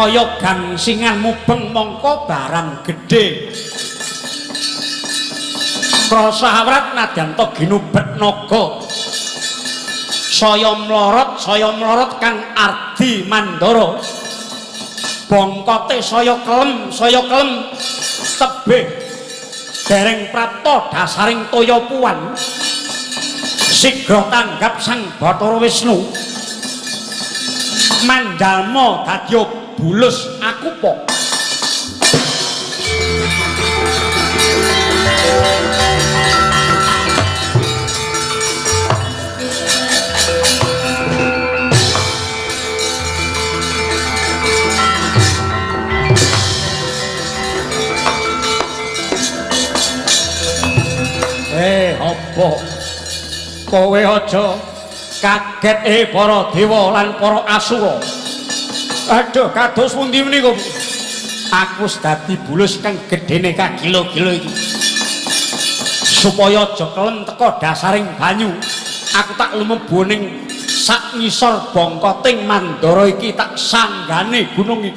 Kaya gangsingan mubeng mongko barang gedhe. Krasa awrat nadyan ta ginubet naga. Saya mlorot Kang Ardi Mandara. Bongkote saya kelem tebih dereng prapta dasaring toya puwan. Sigra tanggap Sang Bathara Wisnu. Mandalma dadya bulus akupa. Apa? Kowe aja kaget para dewa lan para asura. Aduh, kados pundi menika? Aku wis dadi bulus kang gedene kagila-gila iki. Supaya aja kelem teka dasaring banyu, aku tak lumebu ning sak ngisor bongkoting Mandara iki, tak sanggane gunung iki.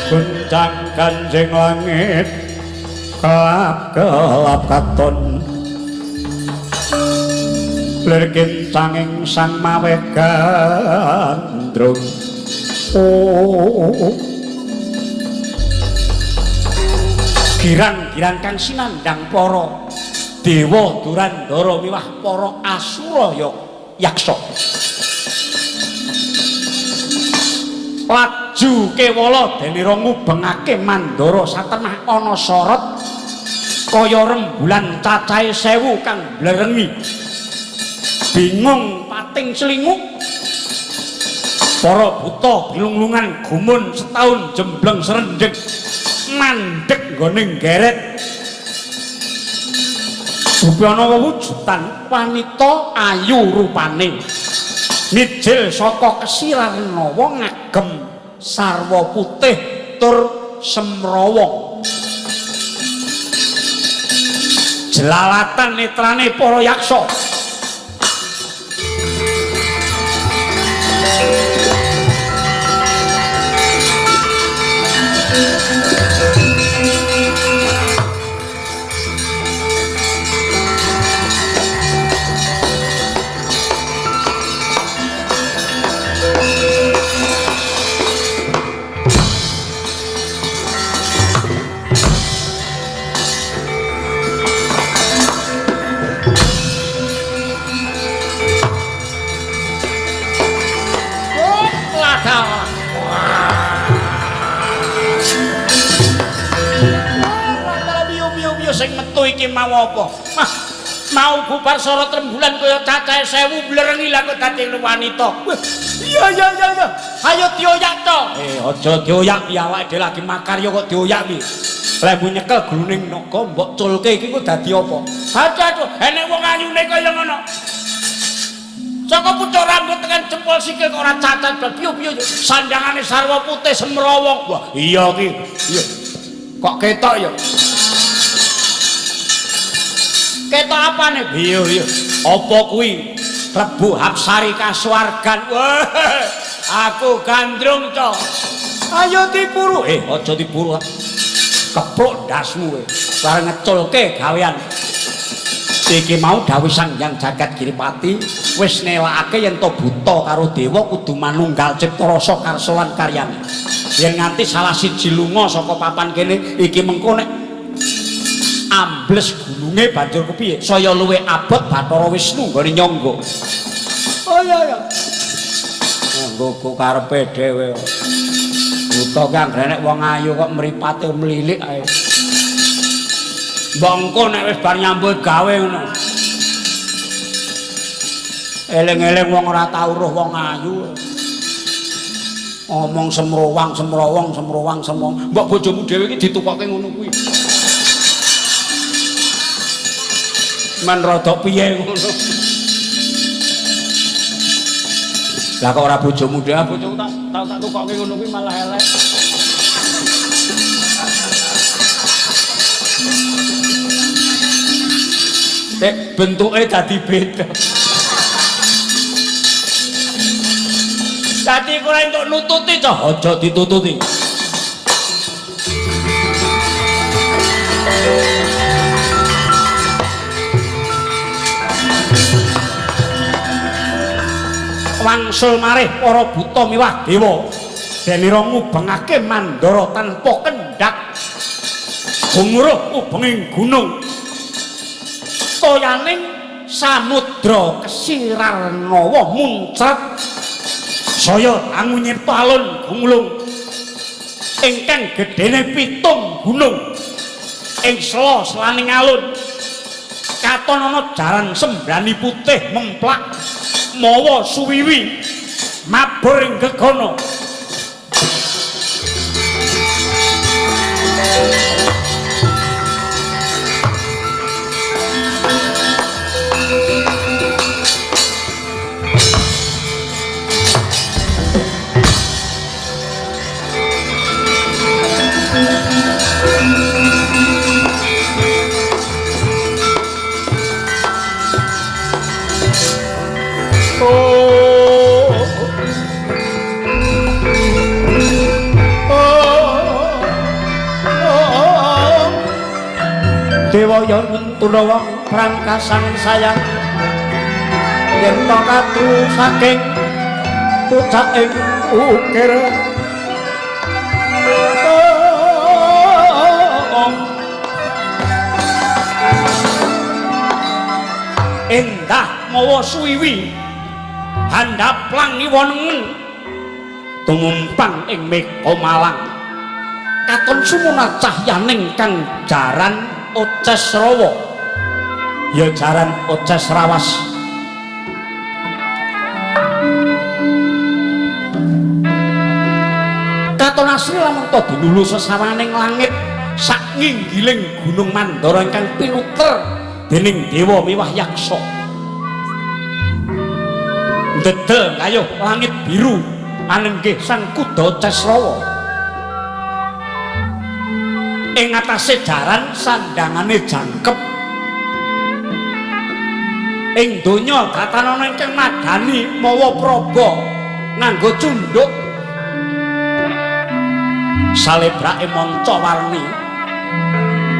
Goncang ganjing langit kelap-kelap katon lir kincanging sang maweh gandrung. Oh, girang-girang kang sinandang para dewa durandara miwah para asura yaksa. Laju kewala denira ngubengake Mandara satemah ana sorot kaya rembulan cacahe 1000 kang blerengi. Bingung pating selinguk para buta bilunglungan gumun setahun jembleng serendhek mandhek nggone geret. Rupi ana wewujudan wanita ayu rupane mijil saka Kesirarnawa ngagem sarwa putih tur semrawong. Jelalatan netrane para yaksa. Sing metu iki mau apa? Mah, mau bubar sorot rembulan kaya cacahe 1000 blerengi lah kok dadi wanita. Iya iya iya iya. Ayo dioyak to. Aja dioyak piye awake dhewe lagi makarya kok dioyak piye. Lemu nyekel guluning naga mbok culke iki kok dadi apa? Aduh aduh, enek wong ayune kaya ngono. Saka pucuk rambut tekan jempol sikil kok ora cacat piye-piye sandangane sarwa putih semrawong. Wah, iya ki. Iya. Kok ketok ya? Ketok apane? Iya iya. Apa kuwi? Klebu Hapsari kasuwargan. Wah, aku gandrung to. Ayo diburu. Aja diburu. Kepluk ndasmu kowe. Bareng ngeculke gawean. Iki mau dawuh Sang Hyang Jagat Giripati wis nelakake yen to buta karo dewa kudu manunggal cipta rasa karsa lan karyane. Yen nganti salah siji lunga saka papan kene iki mengko nek ambles gununge banjur kepiye? Saya luwih abot Bathara Wisnu nggone nyangga. Oh iya iya. Nggo karepe dhewe. Buta ki anggere nek wong ayu kok mripate mlilik ae. Mbok engko nek wis bar nyambut gawe ngono. Eling-eling wong ora tau roh wong ayu. Omong semrowang semrowong semrowang semrowong. Mbok bojomu dhewe iki ditukoke ngono kuwi. Men rada piye ngono. Lah kok ora bojomu dhewe, bojoku tak tukoke ngono kuwi malah elek. Nek bentuke dadi beda. Dadi kowe entuk nututi cah, aja ditututi. Wangsul marih para buta miwah dewa denira ngubengake Mandara tanpa kendhak. Gumuruh ubenging gunung toyaning samudra kesirarnawa muncrat saya dangu nyipta alun gumulung ingkang gedene 7 gunung ing sela selaning alun katon ana jaran sembrani putih memplak mawa suwiwi mabur ing gegana. Dewa yen tunawa prangkasan sayang yen to katu saking pucaking ukir. Endah mawa suwiwi handap lang ngiwonengen tumumpang ing Mega Malang katon sumuna cahyaning kang jaran Oces Rawa ya jaran Oces Rawas. Katon asri lamun ta dinulu sesawaning langit sak nginggiling Gunung Mandara ingkang pinuter dening dewa miwah yaksa. Ndedel kayuh langit biru anenggih sang kuda Cesrawa. Ing atase jaran sandangane jangkep. Ing donya datanana ingkang madani mawa praba nganggo cunduk. Salebrake manca warni.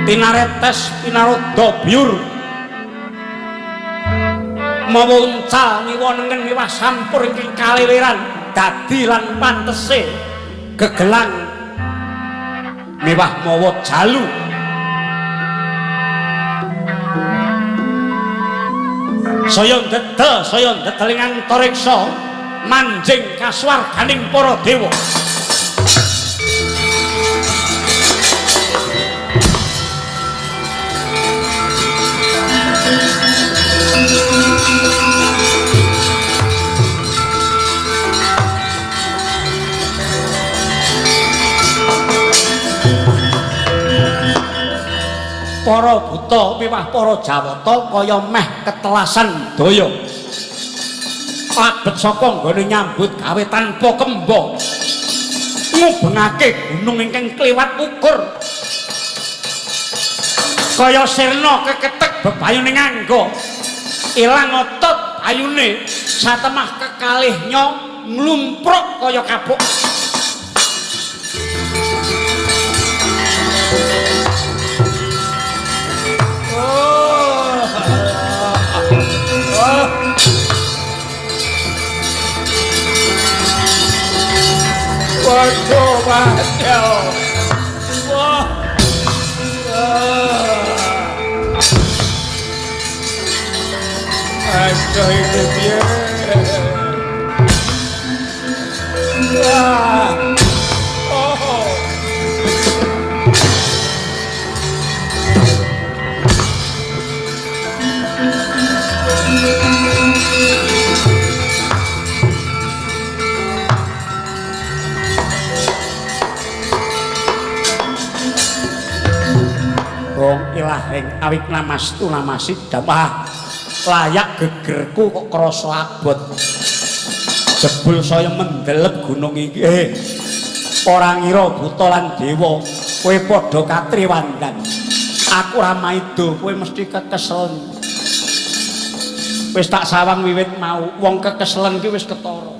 Tinaretes pinaroda biur. Mawa uncal ngiwa nengen miwah sampur ingkang kaliliran dadi lan pantese gegelang miwah mawa jalu. Saya ndedel ing antariksa manjing kasuwarganing para dewa. Para buta miwah para jawata kaya meh ketelasan daya. Labet saka nggone nyambut gawe tanpa kemba. Ngubengake gunung ingkang kliwat ukur. Kaya sirna keketek bebayune nganggo. Ilang otot ayune satemah kekalihnya nglumpruk kaya kapuk. Waduh, waduh. Wah. Aduh, iki piye? Wah. Oh. Wong ilahing awit namastu namasidam. Ah, layak gegerku kok krasa abot. Jebul saya mendelep gunung iki. Ora ngira buta lan dewa kowe padha katriwandan. Aku ora maido, kowe mesti kekesel. Wis tak sawang wiwit mau, wong kekeselen ki wis ketara.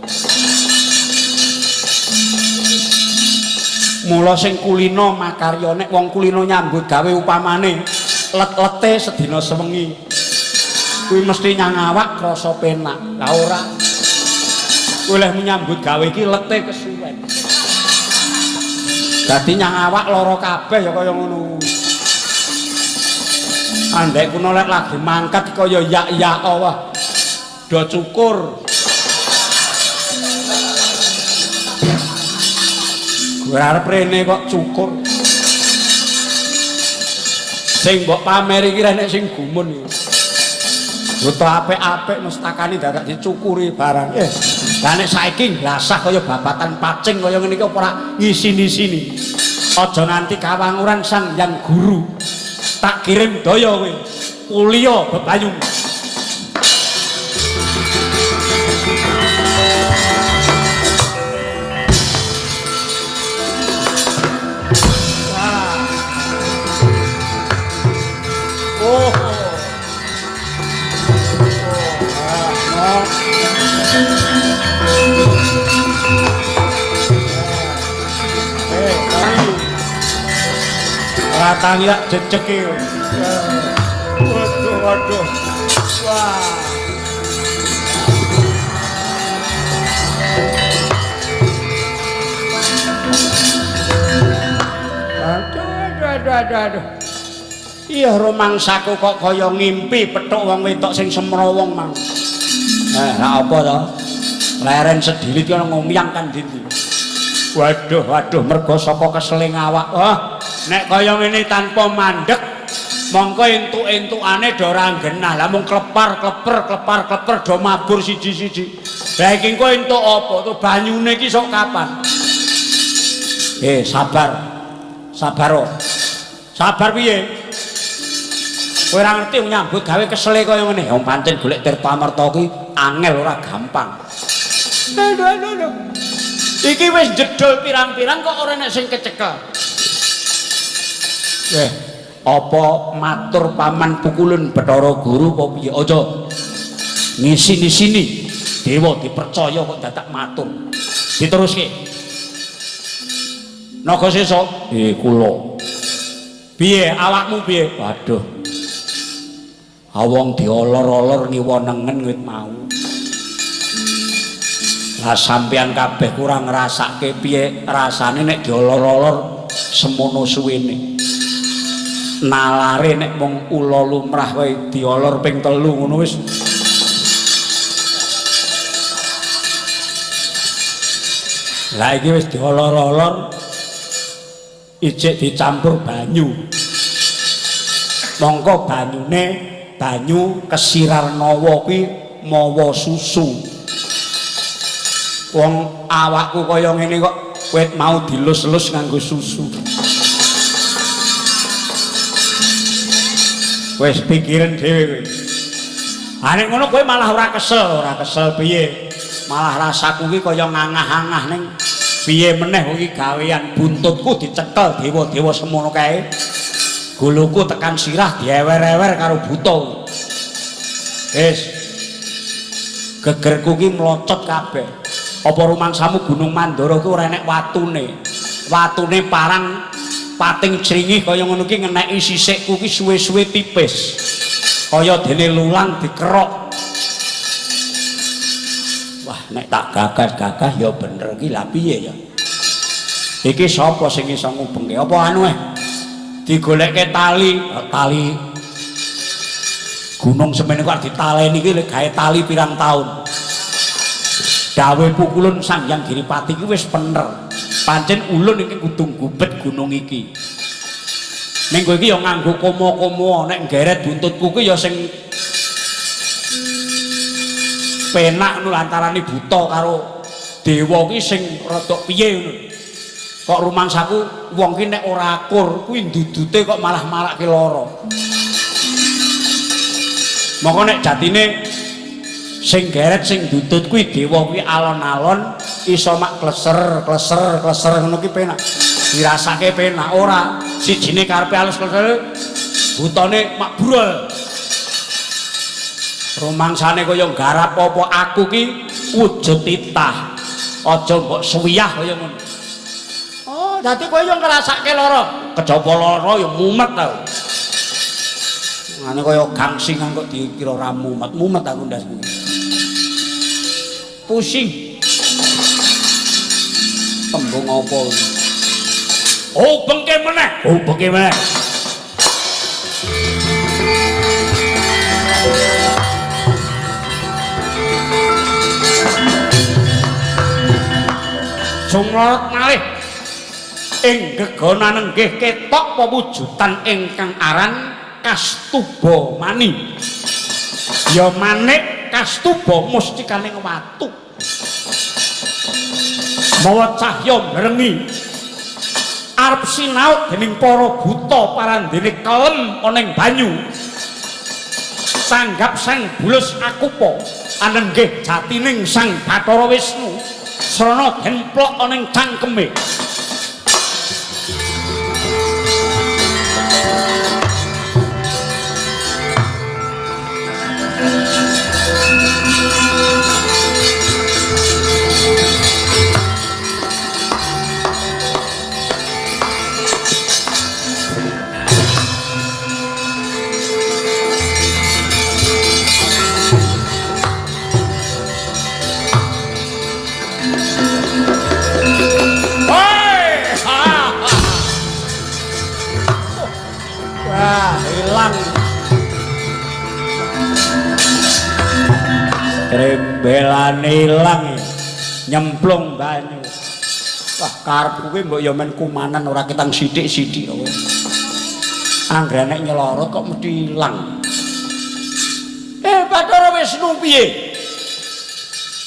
Mula sing kulino makarya nek wong kulino nyambut gawe upamane let-lete sedina sewengi. Kuwi mesti nyang awak krasa penak. Lah ora. Kowe leh nyambut gawe iki lete kesuwen. Dadi nyang awak lara kabeh ya kaya ngono. Andek kuno lek lagi mangkat kaya yak-yak wah. Do cukur. Gue arep rene kok cukur. Sing mbok pamer iki nek sing gumun iki. Buta apik-apik mestakane dadak dicukuri barang. Lah nek saiki nglasah kaya babatan pacing kaya ngene iki apa ora ngisini-sini. Aja nganti kawanguran Sang Hyang Guru. Tak kirim daya kowe. Kuliya bebayung. Ratangi tak jejeke. Waduh, waduh. Wah. Aduh, aduh, aduh, aduh, aduh. Iya rumangsaku kok kaya ngimpi petuk wong wedok sing semrawung mang. Lha apa to? Leren sedilit kono ngomyang kan dindi. Waduh, waduh mergo saka keseling awak. Wah, nek kaya ngene tanpa mandek mongko entuk-entukane do ora genah. Lah mung klepar kleper klepar kleper do mabur siji-siji. Lah iki engko entuk apa? To banyune iki sok kapan? Sabar. Sabar. Sabar piye? Kowe ora ngerti nyambut gawe kesele kaya ngene. Wong pancen golek Tirta Amerta kuwi angel ora gampang. Aduh, aduh, aduh. Iki wis jedul pirang-pirang kok ora nek sing kecekel. Apa matur paman pukulun Bathara Guru apa piye? Aja ngisini-sini. Dewa dipercaya kok dadak matur. Diteruske. Naga sesuk, kula. Piye awakmu piye? Waduh. Awong diolor-olor ngiwa nengen wit mau. Lah sampeyan kabeh kurang ngrasake piye rasane nek diolor-olor semono suwene. Nalare nek mung ula lumrah wae diolor ping 3 ngono wis. Lah iki wis diolor-olor ijik dicampur banyu. Mongko banyune banyu kesirarnawa kuwi mawa susu. Wong awakku kaya ngene kok wit mau dilus-lus nganggo susu. Wis pikiran dhewe kowe. Ha nek ngono kowe malah ora kesel piye? Malah rasaku ki kaya ngangah-angah ning piye meneh iki gawean buntutku dicekel dewa-dewa semono kae. Guluku tekan sirah diewer-ewer karo buta. Wis. Gegerku ki mlocot kabeh. Apa rumangsamu Gunung Mandara ki ora enek watune. Watune parang pating jringih kaya ngono ki ngeneki sisikku ki suwe-suwe tipis. Kaya dene lulang dikerok. Wah, nek tak gagas-gagas ya bener ki lha piye ya. Iki sapa sing iso ngubengke? Apa anu digolekke tali, tali gunung semene kok ditaleni iki gawe tali pirang taun. Dawuh pukulun Sang Hyang Giripati iki wis pener. Pancen ulun iki kudu gubet gunung iki. Ning kowe iki ya nganggo komo-komo, nek nggeret buntutku ki ya sing penak ngono lantarane buta karo dewa ki sing rada piye ngono. Kok rumangsaku wong ki nek ora akur kuwi ndudute kok malah marake lara. Mongko nek jatine sing geret sing ndudut kuwi dewa kuwi alon-alon iso mak kleser kleser kleser ngono ki penak. Dirasake penak ora sijine karepe alus kleser butane mak brol. Rumangsane kaya nggarap apa aku ki wujud titah. Aja mbok suwiyah kaya ngono. Oh, dadi kowe yo ngrasake lara. Kejaba lara ya mumet tau. Ngene kaya gangsingan kok dikira ora mumet. Mumet aku ndasku. Pusing. Tembung apa iki? Oh, bengke meneh. Oh, bengke meneh. Sumrot malih ing gegana nenggih ketok pewujudan ingkang aran Kastuba Mani. Ya manik Kastuba mustikaning watu. Mawa cahya mrengi arep sinaut dening para buta parandene kelem ana ing banyu. Tanggap Sang Bulus Akupa anenggih jatining Sang Bathara Wisnu. Srana demplok ana ing cangkeme. Trembelane ilang nyemplung banyu. Wah, karepku kuwi mbok ya men kumanan ora ketang sithik-sithik kowe. Anggere nek nyelorot kok mesti ilang. Bathara Wisnu piye?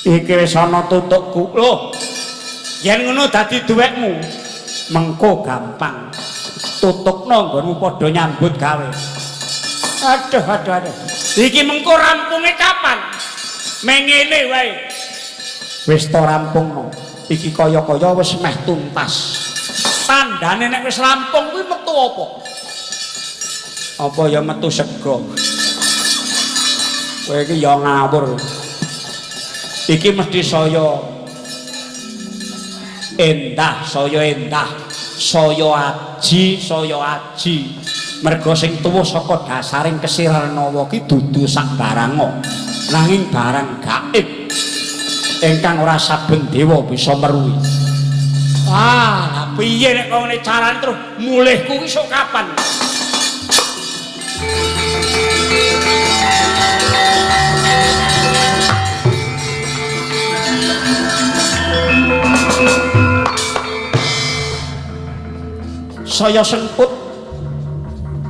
Iki wis ana tutukku. Lho. Yen ngono dadi duwekmu, mengko gampang. Tutukno nggonmu padha nyambut gawe. Aduh, aduh, aduh. Iki mengko rampunge kapan? Mengene wae. Wis to rampungno. Iki kaya-kaya wis meh tuntas. Tandane nek wis rampung kuwi metu apa? Apa ya metu sego? Kowe iki ya ngawur. Iki mesti saya endah, saya endah, saya aji, saya aji. Merga sing tuwa saka dasaring Kesirarnawa ki dudu sak baranga, nanging barang gaib ingkang ora saben dewa bisa meruhi. Ah, piye nek kok ngene carane terus mulihku ki sok kapan? Saya sengkut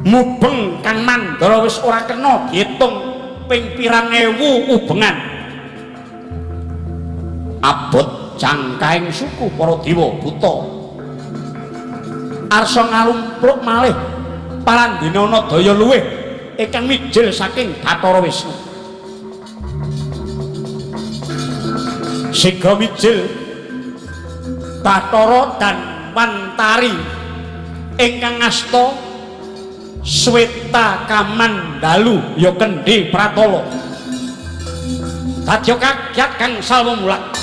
mubeng Kang Mandara wis ora kena diitung ping pirang ewu ubengan. Abot jangkaing suku para dewa buta. Arsa ngalumpruk malih parandene ana daya luwih ingkang mijil saking Bathara Wisnu. Siga mijil Bathara dan Wantari ingkang ngasta Sweta Kamandalu ya Kendhi Pratala. Dadya kagyat gangsal wemulak.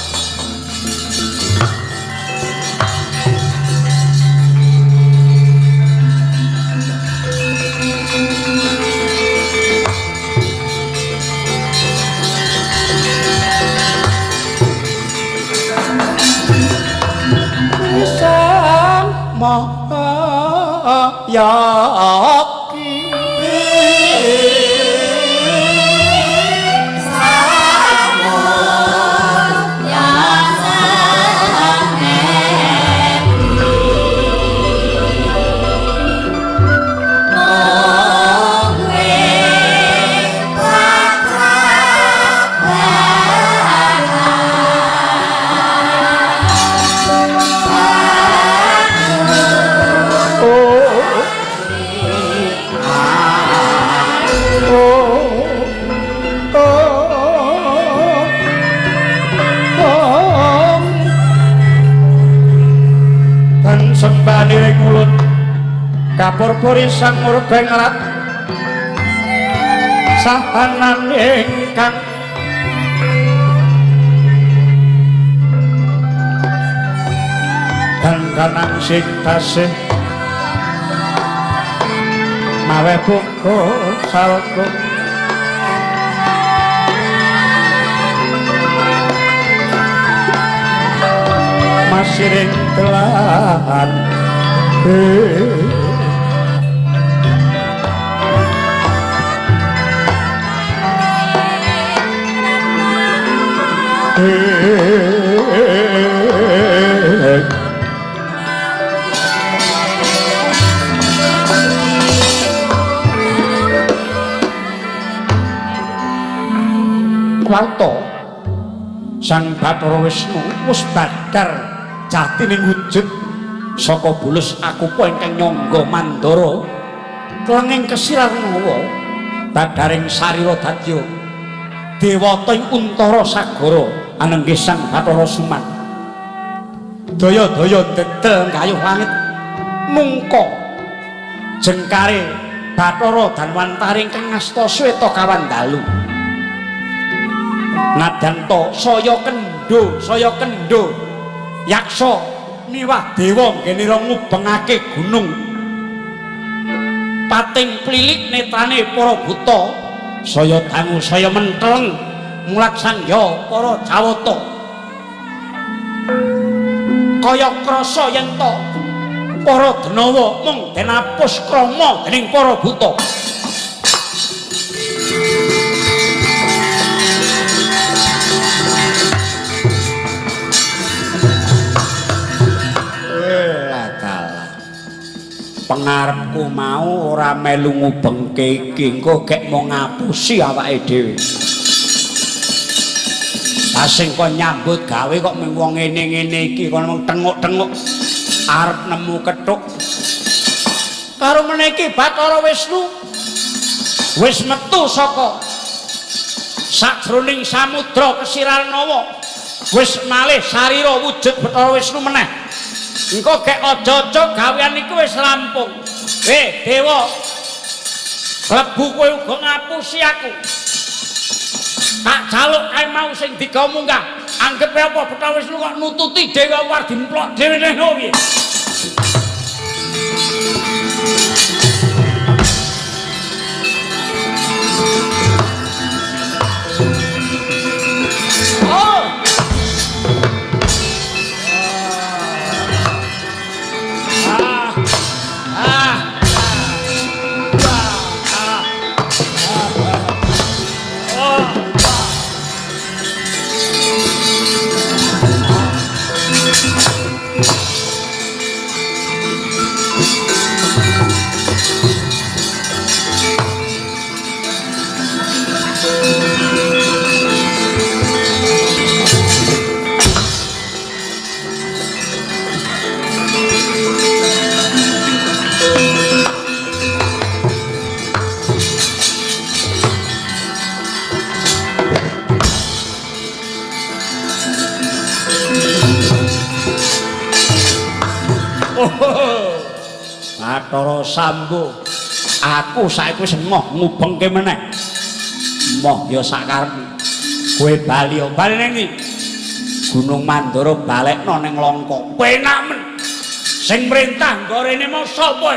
Sang Maha Yaki Kapur-puri sang murbeng rat Sahanan ingkang dandanang sing tasih mawe buku salku masiring telan. Warta Sang Bathara Wisnu wis badar jatining wujud saka bulus akupa ingkang nyangga Mandara klenging kesirarnawa badaring sarira dadya dewata ing untara sagara anenggih Sang Bathara Suman. Daya-daya ndedel gayuh langit mungka jengkare Bathara Danwantari ingkang ngasta sweta kawandalu. Nadyan saya kendho yaksa miwah dewa nggenira ngubengake gunung pating plilik netrane para buta saya dangu saya menteleng mulak sangya para jawata kaya krasa yen ta para denawa mung den apus krama dening para buta. Pengarepku mau ora melu ngubengke iki, engko gek mau ngapusi awake dhewe. Lah sing kon nyambut gawe kok mung wong ngene-ngene iki kon mung tenguk-tenguk arep nemu kethuk. Karo meniki Bathara Wisnu wis metu saka sajroning samudra Kesirarnawa, wis malih sarira wujud Bathara Wisnu meneh. Engko gek aja-aja gawean iku wis rampung. Dewa, klebu kowe uga ngapusi aku. Tak jaluk kae mau sing digawa munggah. Anggepe apa Bathara Wisnu kok nututi dhewe apa arep dimplok dhewe neh piye? Oh. Bathara Sambo, aku saiki wis emoh ngubengke meneh. Emoh ya sakarepmu. Kowe bali, bali ning ndi? Gunung Mandara balekno ning Langka. Penak men. Sing mrintah nggorene mau sapa?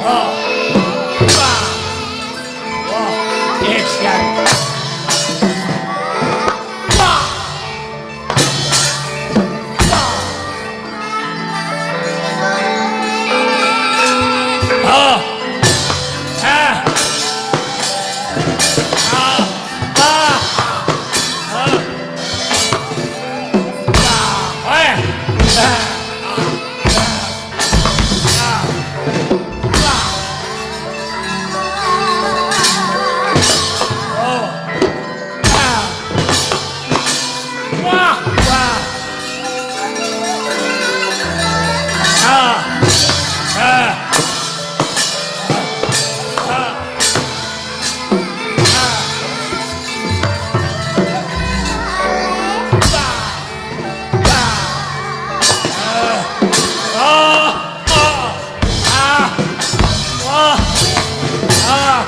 Oh. Wah. Wah. Yes, ya. Wah. Wah. Oh. Ah. Ah. Ah. Ah. Ah. Eh. Ah. Oh. Ah. Wah, wah. Ah. Ah. Ah. Ah. Wah. Wah. Ah. Ah. Ah. Wah. Ah. Ah.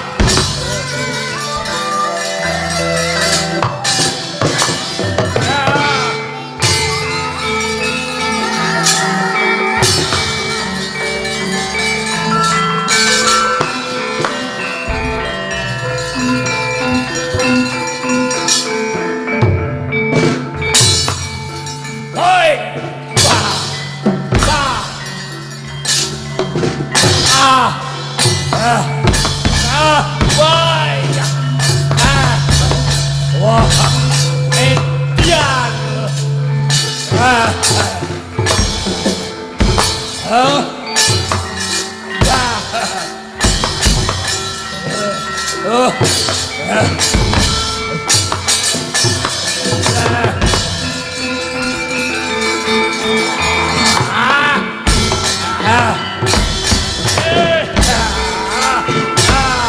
Hoi! Wah! Wah! Ah! Ah! Ah! Woi! Ah! Wah! Edian! Ah! Ah! Ah! Oh! Ah! Ah! Ah! Eh! Ah! Ah!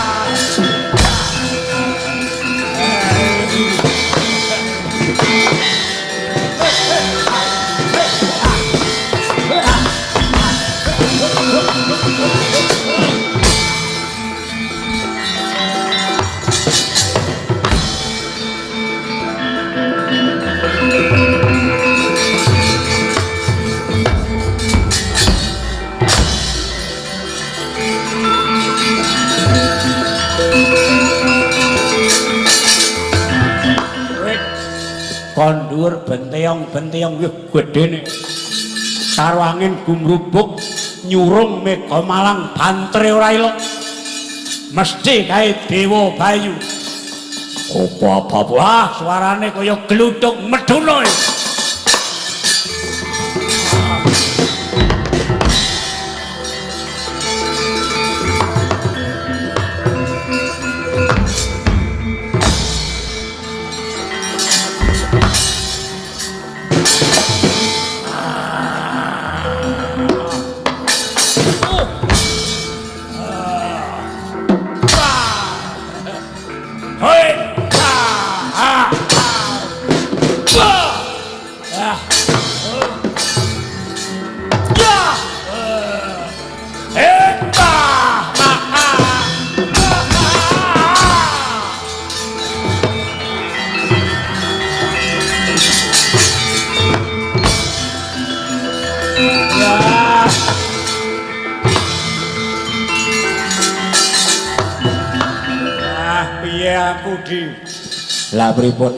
Kon dhuwur benteyong-benteyong wih gedene. Karo angin gumrubuk nyurung mega malang bantere ora ilok. Mesti kae Dewa Bayu. Apa-apa wah suarane kaya gluduk meduna. Hoi! Ah! Ah! Ah! Ah! Ya! Eh! Ah! Ah! Ah! Ah! Ya! Ah, piye aku di? Lah pripun?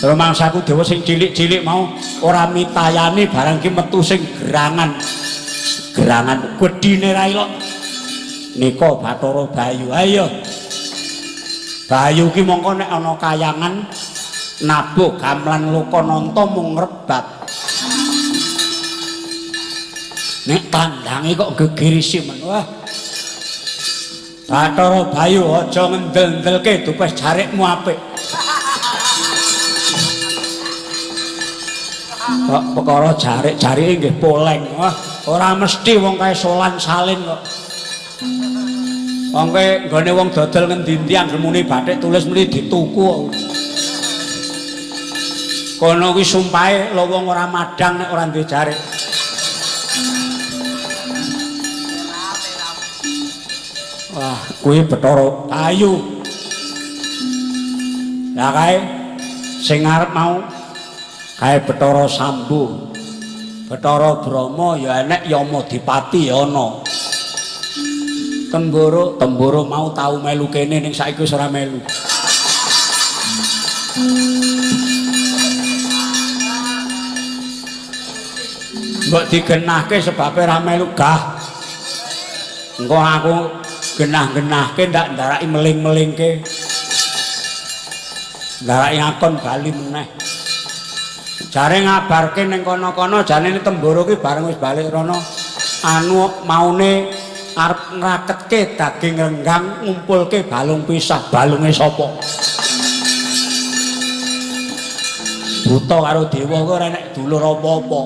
Rumangsaku dewa sing cilik-cilik mau ora mitayani barang ki metu sing gerangan. Gerangan gedine ra ilok. Nika Bathara Bayu. Ayo. Bayu ki mongko nek ana kayangan nabuh gamelan Lokananta mung ngrebat. Nek tandange kok gegerisi men. Wah. Bathara Bayu aja ngendel-endelke dupes jarikmu apik. Kok perkara jarik-jarike nggih poleng. Wah, ora mesti wong kae solan salin kok. Wong kowe nggone wong dodol ngendi-endi anggere muni bathik tulis muni dituku kok. Kono kuwi sumpahe lho wong ora madhang nek ora duwe jarik. Wah, kuwi Bathara Bayu. Lah kae sing arep mau kae Bathara Sambu. Bathara Brahma ya enek, Yamadipati ya ana. Temboro, Temboro mau tau melu kene ning saiki wis ora melu. Mbok digenahke sebabe ora melu gah. Engko aku genah-genahke ndak ndaraki meling-melingke. Ndaraki ngakon bali meneh. Jare ngabarke ning kono-kono jane Temboro ki bareng wis balik rono anu maune arep ngraketke daging renggang ngumpulke balung pisah. Balunge sapa? Buta karo dewa kuwi ora enek dulur apa-apa.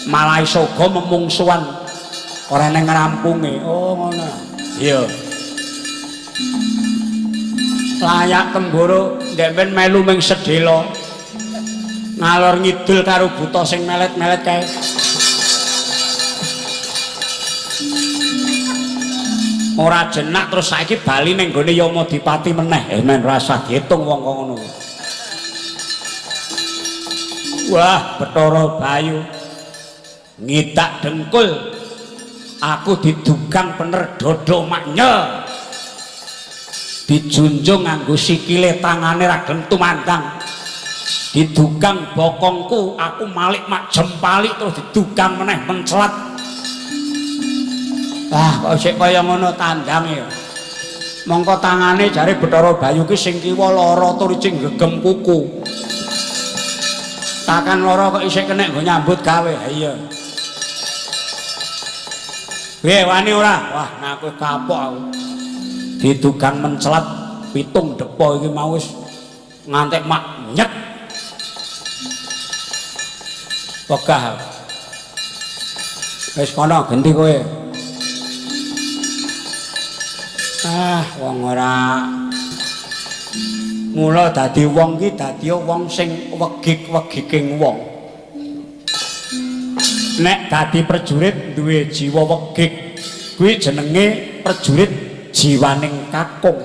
Malah iso uga memungsuhan ora eneng ngrampunge. Oh ngono. Iya. Layak Temboro ndek ben melu ming sedhela. Ngalor ngidul karo buta sing melet-melet kae. Ora jenak terus saiki bali ning gone Yamadipati meneh. Men rasah diitung wong kok ngono. Wah, Bathara Bayu ngidak dengkul. Aku didugang pener dodo maknya. Dijunjung nganggo sikile tangane ra gelem tumandang. Didugang bokongku, aku malik mak jempalik terus didugang meneh mencelat. Ah, kok sik kaya ngono tandange. Mongko tangane jare Bathara Bayu ki sing kiwa lara tur icing gegem kuku. Takan lara kok isih kenek nggo nyambut gawe. Ha iya. Piye wani ora? Wah, nah aku kapok aku. Didugang mencelat 7 depa iki mau wis ngantek mak nyek. Wegah. Wis kono genti kowe. Ah, wong ora. Mula dadi wong ki dadi wong sing wegik-wegiking wong. Nek dadi prajurit duwe jiwa wegik, kuwi jenenge prajurit jiwaning kakung.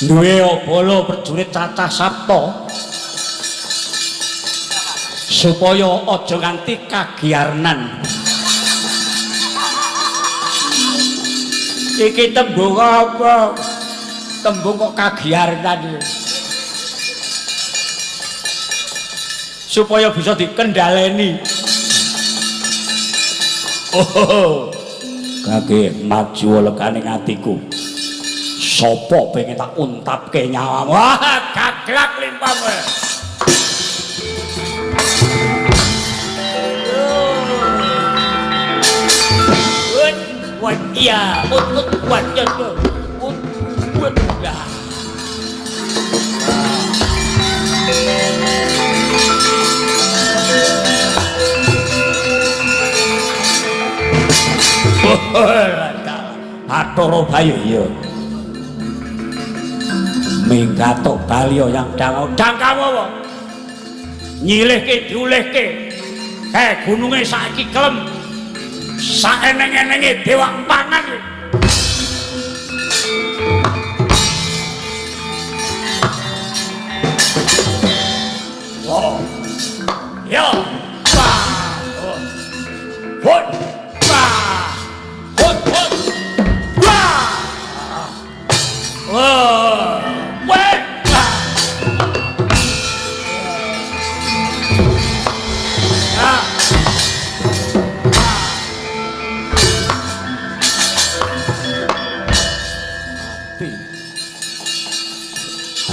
Duwe bala prajurit cacah sapta supaya aja nganti kagiarnan. Iki tembung apa? Tembung kok kagiarnan iki. Supaya bisa dikendhaleni. Oh, kage maju lekane atiku. Sopo pengen tak untapke nyawamu? Wah, gaglak limpahmu. Wat iya, ut wat ut ut lah. Bathara Bayu iya. Minggato bali yang dangau dangkau apa? Nyilihke diulihke. Kae gununge saiki kelem. Saeneng-enenge dewa pangan. Oh. Yo. Pa. Hot. Pa. Hot hot. Wa. Oh. We. Pa. Ah.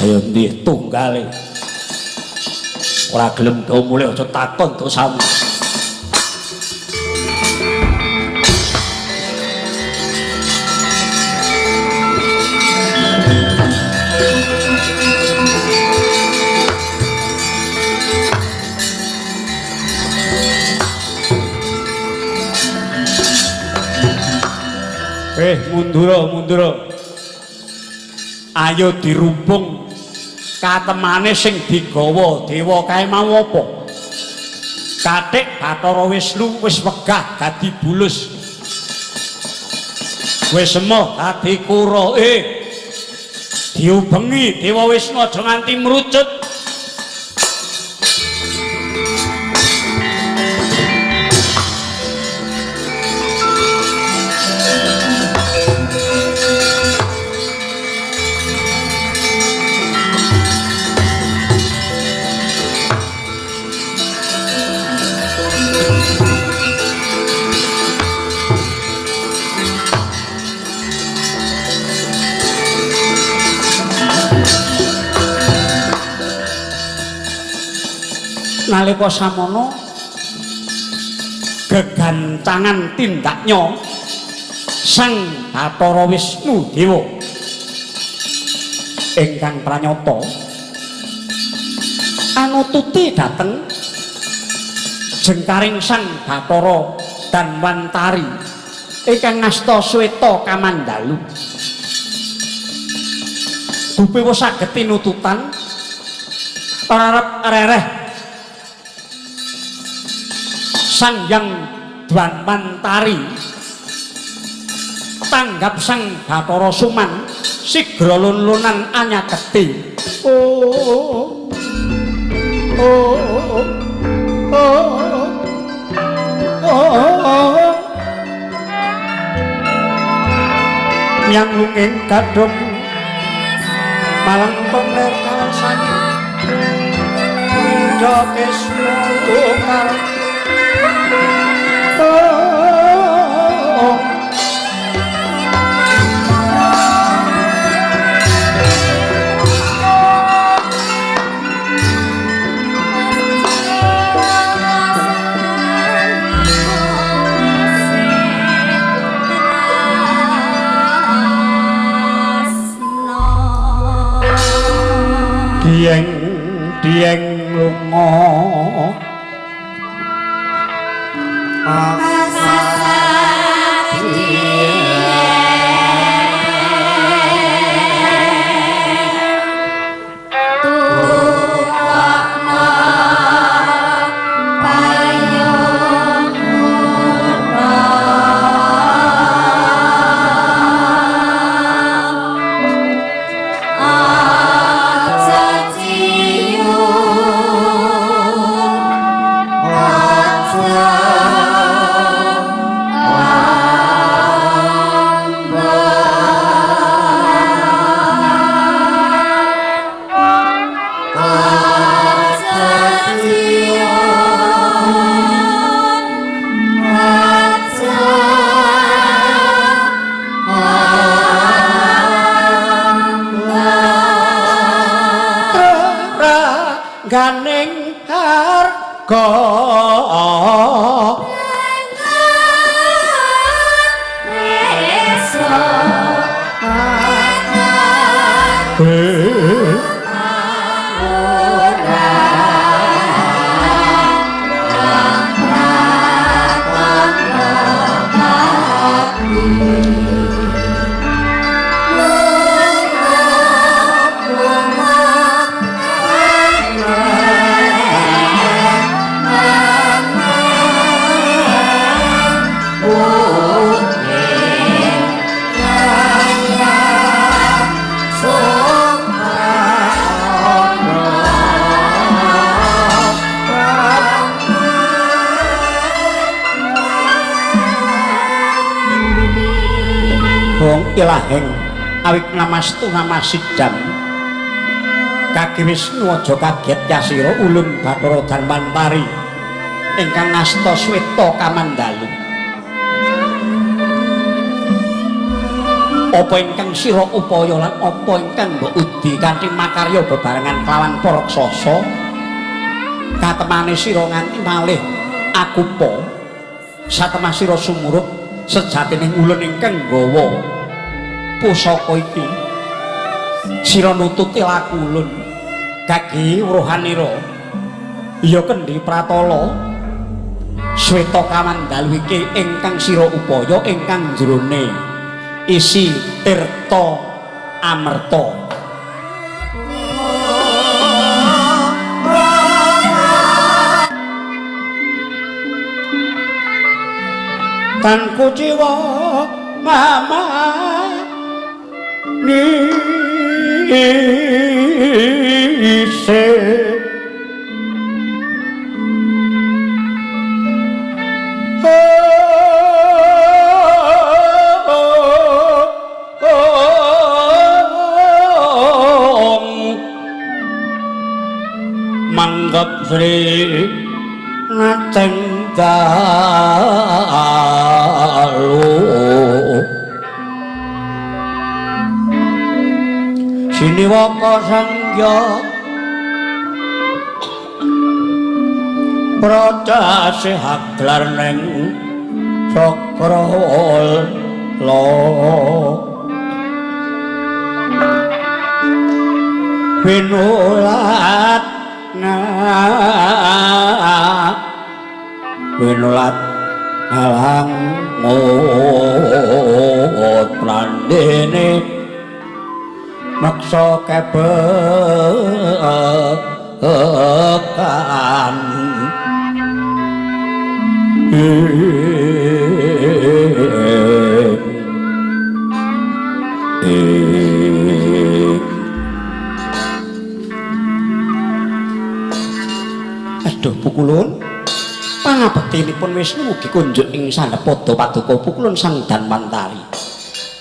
Ayo ndi tunggale. Ora gelem do mulih aja takon dosamu. Mundura, mundura. Ayo dirubung katemane sing digawa dewa kae mau apa? Kathik Bathara Wisnu wis wegah dadi bulus. Wis emoh dadi kura. Diubengi Dewa Wisnu aja nganti mrucut. Nalika samono gegancangan tindaknya Sang Bathara Wisnu Dewa ingkang pranyata anututi dhateng jengkaring Sang Bathara Danwantari ingkang ngasta Sweta Kamandalu. Dupe wis saged tinututan arep rereh Sang Hyang Dwanwantari tanggap Sang Bathara Suman sigra lun-lunan anyaketi. Oh oh oh oh nyang lunging gadhong malang pengler kawan sangi ndoke sumukar. Oh dieng dieng lunga ganing harga ilaheng awit namastu namasidam kaki Wisnu aja kaget yasira ulun Bathara Danwantari ingkang ngasta Sweta Kamandalu. Apa ingkang sira upaya lan apa ingkang mbok udi kanthi makarya bebarengan kelawan para raksasa katemane sira nganti malih akupa satemah sira sumurup sejatine ulun ingkang nggawa pusaka iki sira nututi laku ulun kagi wuruhanira ya kendhi pratala Sweta Kamandalu iki ingkang sira upaya ingkang jerone isi tirta amerta. Tan kuciwa mama nise manggap Sri Naceng dalu Siniwaka sangya Protase haglar neng Cakrawala. Winulat winulat alang ngut prandene meksa kebekan Aduh pukulun pangabektinipun Wisnu ugi kunjuk ing sandhapada paduka pukulun Sang Danwantari.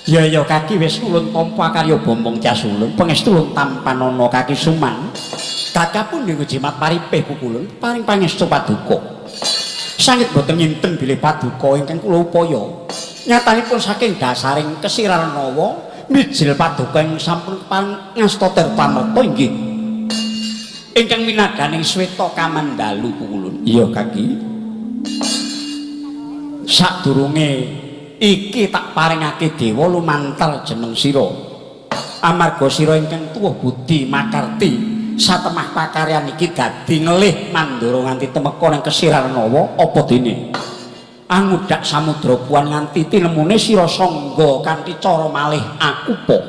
Ya ya kaki Wisnu ulun tampa karya Bombong Casulun pangestu ulun tampanana kaki Suman. Kakapun nganggo jimat paripih pukulun paring pangestu paduka. Sangit boten nginten bilih paduka ingkang kula upaya. Nyatanipun saking dasaring Kesirarnawa mijil paduka ing sampun kepareng ngasta tirta amerta inggih ingkang winadaning sweta kamandalu pukulun. Iya kaki. Sadurunge iki tak paringake dewa lumantar jeneng sira. Amarga sira ingkang tuwuh budi makarti satemah pakaryan iki dadi ngelih mandura nganti temeka ning Kesirarnawa apa dene angudhak samudra puan nganti tinemune sira sangga kanthi cara malih akupa.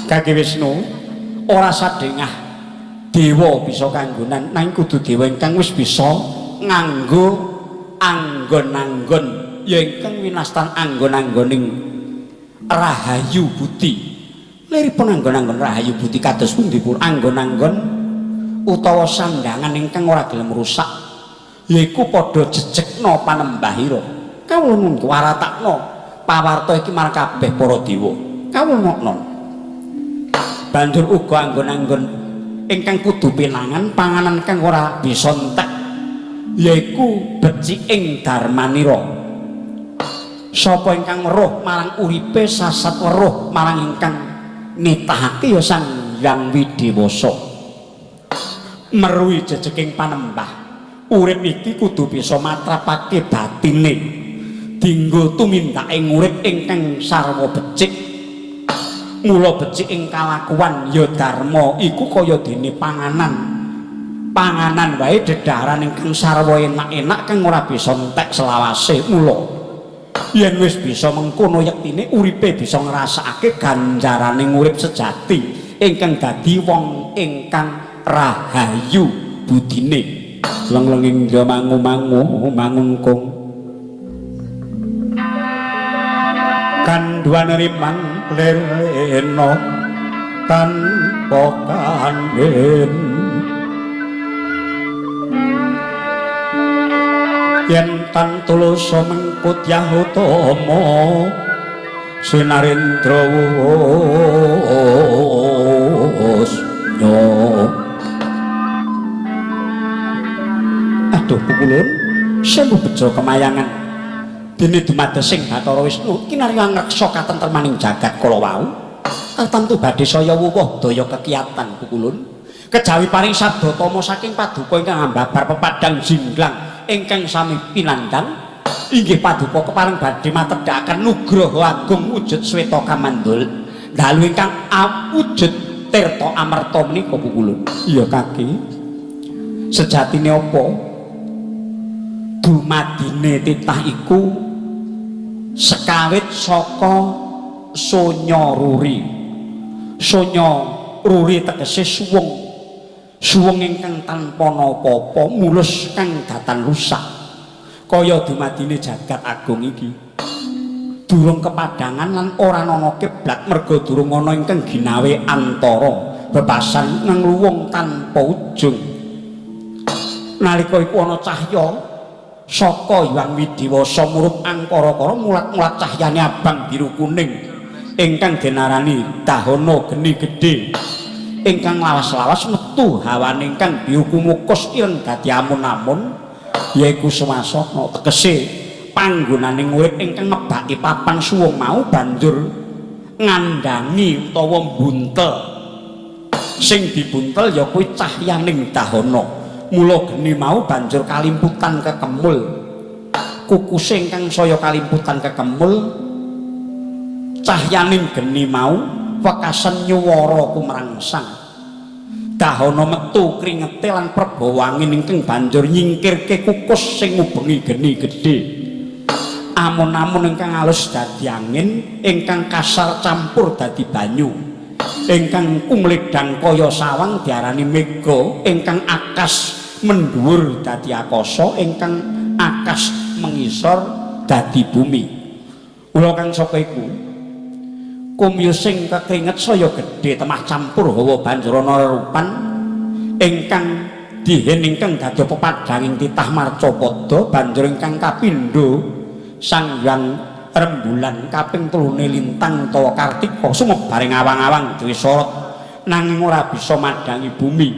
Kaki Wisnu ora sadengah dewa bisa kanggonan nanging kudu dewa ingkang wis bisa nganggo anggon-anggon ya ingkang winastan anggon-anggoning rahayu budi. Liripun anggon-anggon rahayu budi kados pundi pun anggon-anggon utawa sandangan ingkang ora gelem rusak yaiku padha jejegna panembahira. Kawula nuwun waratakna pawarta iki marang kabeh para dewa. Kawula nokno. Banjur uga anggon-anggon ingkang kudu pinangan panganan kang ora bisa entek yaiku beciking darmanira. Sapa ingkang weruh marang uripe sasat weruh marang ingkang nitahake ya Sang Hyang Widewasa. Meruhi jejeking panembah urip iki kudu bisa matrapake batine dinggo tumindake urip ingkang sarwa becik. Mula becik ing kalakuan ya dharma iku kaya dene panganan. Panganan wae dedhaharan ingkang sarwa enak-enak kang ora bisa entek selawase. Mula yen wis bisa mengkono yektine uripe bisa ngrasakake ganjarane urip sejati ingkang dadi wong ingkang rahayu budine. Leng-lenging mangu-mangu mangungkung kandhuane rimang lirena tanpa kandhen yen tan tulus mengkut yahutama sinarendra wusnya. Aduh pukulun sewu bejo kemayangan dene dumadesing Bathara Wisnu kinarya ngreksa katentremaning jagat kala wau tartamtu badhe saya wuwuh daya kekiyatan pukulun kejawi paring sabda tama saking paduka ingkang ambabar pepadang jinglang ingkang sami pinandang inggih paduka kepareng badhe matedhakaken nugraha agung wujud sweta kamandul dalu ingkang awujud tirta amerta menika pukulun. Iya kaki sejatine apa dumadine titah iku sekawit saka sonya ruri. Sonya ruri tegese suwung, suwung ingkang tanpa napa-apa mulus kang datan rusak kaya dumadine jagat agung iki durung kepadangan lan ora ana kiblat merga durung ana ingkang ginawe antara bebasan ngluwung tanpa ujung. Nalika iku ana cahya saka Hyang Widiwasa murup angkara-kara mulat-mulat cahyane abang biru kuning ingkang denarani dahana geni gedhe ingkang lawas-lawas metu hawane ingkang biru kumukus ireng dadi amun-amun yaiku swasana tegese panggonane urip ingkang ngebaki papan suwung mau banjur ngandhangi utawa mbuntel. Sing dibuntel ya kuwi cahyaning dahana. Mula geni mau banjur kalimputan kekemul. Kukuse ingkang saya kalimputan kekemul, cahyaning geni mau wekasan nyuwara kumrangsang. Dahana metu kringete lan prabawa angin ingkang banjur nyingkirke kukus sing ngubengi geni gedhe. Amun-amun ingkang alus dadi angin, ingkang kasar campur dadi banyu. Ingkang kumledang kaya sawang diarani mega, ingkang akas mendhuwur dadi akasa, ingkang akas mengisor dadi bumi. Mula kang saka iku kumyusing kekringet saya gedhe temah campur hawa banjur ana rerupan ingkang dihen ingkang dadi pepadhanging titah marcapada banjur ingkang kapindho Sang Hyang Rembulan kaping telune lintang utawa Kartika sumebaring awang-awang dhewe sorot nanging ora bisa madhangi bumi.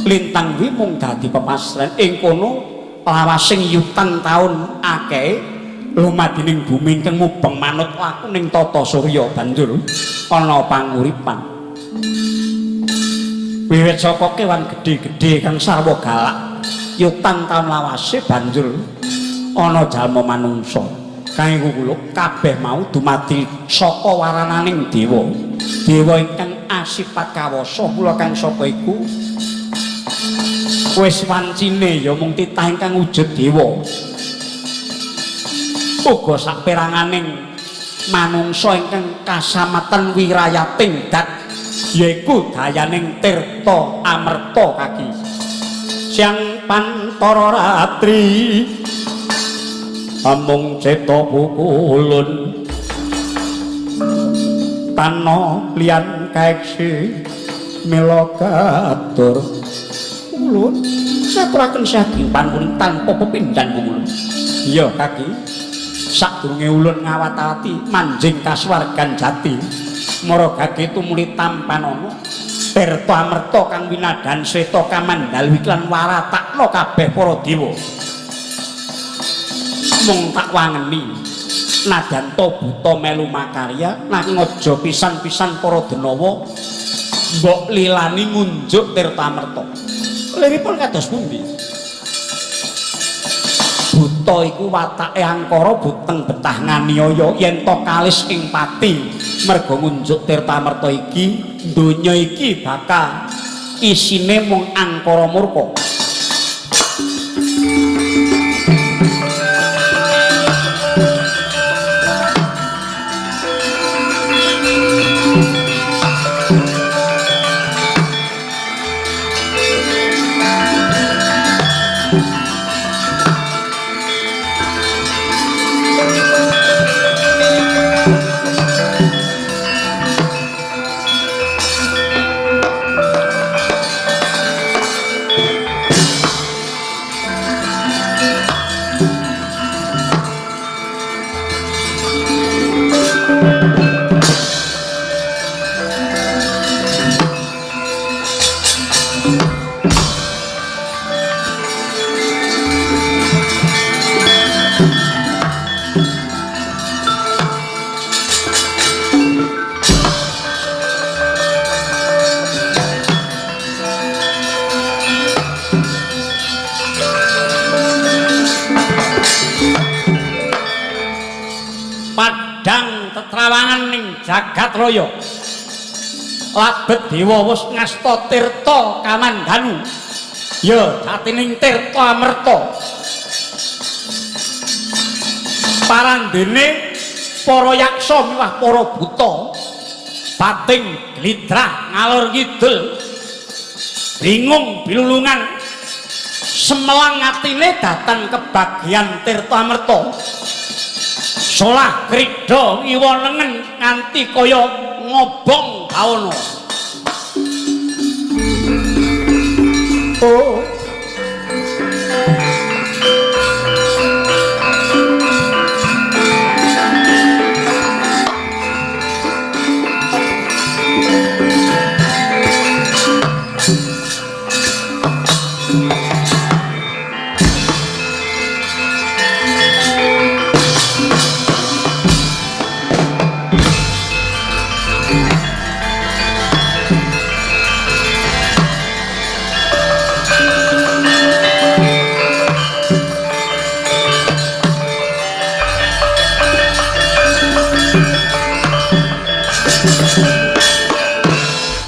Lintang kuwi mung dadi pepasren ing kono lawasing yutan taun akeh lumadining bumi ingkang mubeng manut lakuning tata surya banjur ana panguripan. Wiwit saka kewan gedhe-gedhe kang sarwa galak yutan taun lawase banjur ana jalma manungsa. Kang iku kula kabeh mau dumadi saka warananing dewa. Dewa ingkang asipat kawasa. Mula kang saka iku wis wancine ya mung titah ingkang wujud dewa. Uga saperanganing manungsa ingkang kasamatan wirayating dat yaiku dayaning tirta amerta kaki. Siang pantara ratri amung cetha pukulun tana liyan kaeksi mila katur. Ulun saturaken saking panguning tanpa pepindhan ulun. Iya kaki, sadurunge ulun ngawat-awati manjing kasuwargan jati mara gage tumuli tampanana tirta amerta kang winadhan sweta kamandal wiklan waratakna kabeh para dewa. Mung tak wangeni nadyan ta buta melu makarya nanging aja pisan-pisan para denawa mbok lilani ngunjuk tirta amerta. Liripun kados pundi? Buta iku watake angkara buteng betah nganiaya yen ta kalis ing pati. Merga ngunjuk tirta amerta iki donya iki bakal isine mung angkara murka. Tetrawangan ning jagat raya. Labet dewa wis ngasta tirta kamandanu. Ya jatining tirta amerta. Parandene para yaksa miwah para buta bating glidrah ngalor ngidul bingung bilulungan semelang atine datang kebagian tirta amerta. Solah krida ngiwa nengen nganti kaya ngobong bawana. Oh. Iya.